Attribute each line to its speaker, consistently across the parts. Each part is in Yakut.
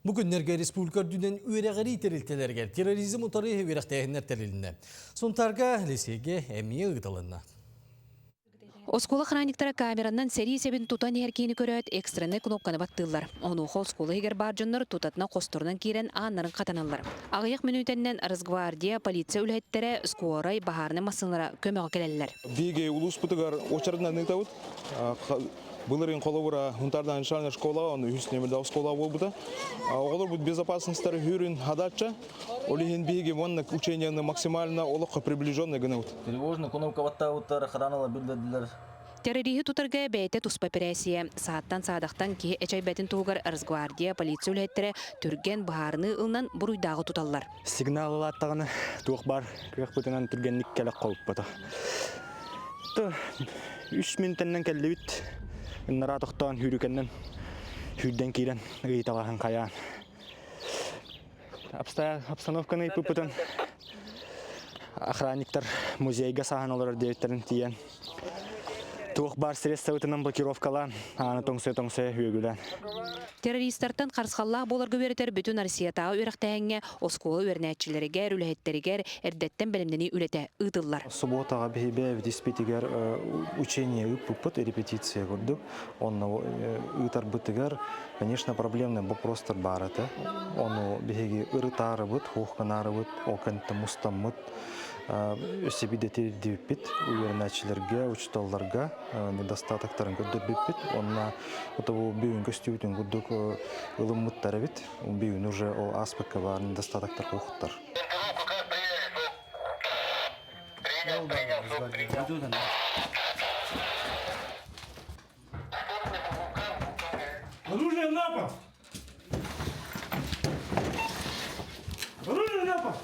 Speaker 1: Бу күннэргэ республика үрдүнэн үөрэҕирии тэрилтэлэригэр терроризм утары үөрэхтээһиннэр тэрилиннэ. Сунтаарга Лисейгэ эмиэ ыытылынна.
Speaker 2: Оскуола охранниктара камеранан сэрии сэбин тутан иһэр киһини көрөөт, экстреннай кнопканы баттыыллар. Онуоха оскуола иһигэр баар дьоннор тутатына хосторунан киирэн ааннарын хатаналлар. Аҕыйах мүнүүтэннэн Росгвардия, полиция үлэһиттэрэ, скорай, баһаарынай массыыналара көмөҕө кэлэллэр.
Speaker 3: Биһиги улууспутугар уочаратынан ыытабыт. Былырыын холобура Хунтаардан начальная школа, он үһүс нөмердээх оскуола буолбута. Оҕолорбут безопасностары хүрүн хадачча, ол иһин биһиги уонна ученияны максимально олоххо приближенный гынабыт.
Speaker 4: Тревожный кнопка баттаабыттар, охраналар биллэрдилэр.
Speaker 2: Террориһы тутарга бэйэтэ туспа эпэрээссийэ. Сааттан-саадахтан киһи эчэйбэтин туһугар Росгвардия, полиция үлэһиттэрэ түргэн быһаарыныы ылынан буруйдааҕы туталлар.
Speaker 5: Сигнал ылааттаҕына туох баар кыахпытынан түргэнник кэлэ холпото. Үс мүнтэннэн кэллибит. Ыннараа тохтоон сүүрүкэннэн сүүрдэн киирэн ыйыталаһан хайаан. Обстановканы ыйыппыппытын охранниктар музейга сааһан олорор диэбиттэрин тиийэн туох баар средствобытынан блокировкалаан ааны тоҥсуйа-тоҥсуйа үөгүлээн.
Speaker 2: Террористартан харысхаллаах буоларга үөрэтэр бүтүн Россиятааҕы үөрэхтээһиҥҥэ оскуола үөрэнээччилэригэр, үлэһиттэригэр эрдэттэн бэлэмнэнии үлэтэ ыытыллар.
Speaker 6: Субуотаҕа биһи бэйэбит испитигэр учение ыыппыппыт, репетиция курдук. Онно ыытарбытыгар, конечно, проблемный вопростар баар этэ. Ону биһиги ырытаарыбыт, хуохканаарыбыт, ол кэнниттэн мустаммыт өссө бидэтирдибиппит үөрэнээччилэргэ, учууталларга недостатоктарын көрдөрбүппүт. Онно бу бүгүн көстүүбүтүн курдук ылыммыттар эбит. Бүгүн уже ол ааспыкка баар недостатоктар куохуттар.
Speaker 7: Оружие на пол! Оружие на пол!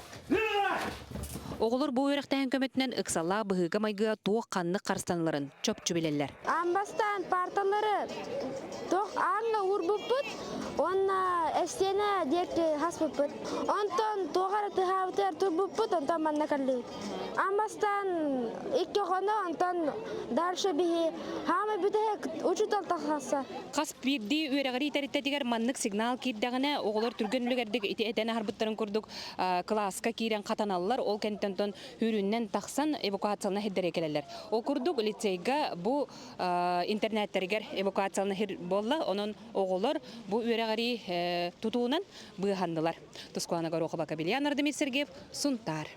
Speaker 2: Оҕолор бу үөрэхтээһин көмөтүнэн ыксаллаах быһыыга-майгыга туох ханнык харыстаныларын чопчу билэллэр.
Speaker 8: Аан бастаан парталары туох ааҥҥа уурбуппут уонна эстиэнэ диэки хаспыппыт. Онтон туох эрэ тыһаабытыгар турбуппут, онтон манна кэллибит. Аан бастаан икки хоно, онтон дальше биһи хаамай бүтэһик учуутал тахсар.
Speaker 2: Хас биирдии үөрэҕирии тэрилтэтигэр маннык сигнал киирдэҕинэ, оҕолор түргэн үлүгэрдик ити этэн аһарбыттарын курдук кылааска киирэн хатаналлар, ол кэнниттэн онтон үрүннэн тахсан эвакуациялана сирдэргэ кэлэллэр. Ол курдук лицейга бу интернеттэригэр эвакуациялана сир буолла, онон оҕолор бу үөрэҕирии тутуунан быыһаннылар. Тускулана Горохова, Кабельян Ардемир Сергеев, Сунтаар.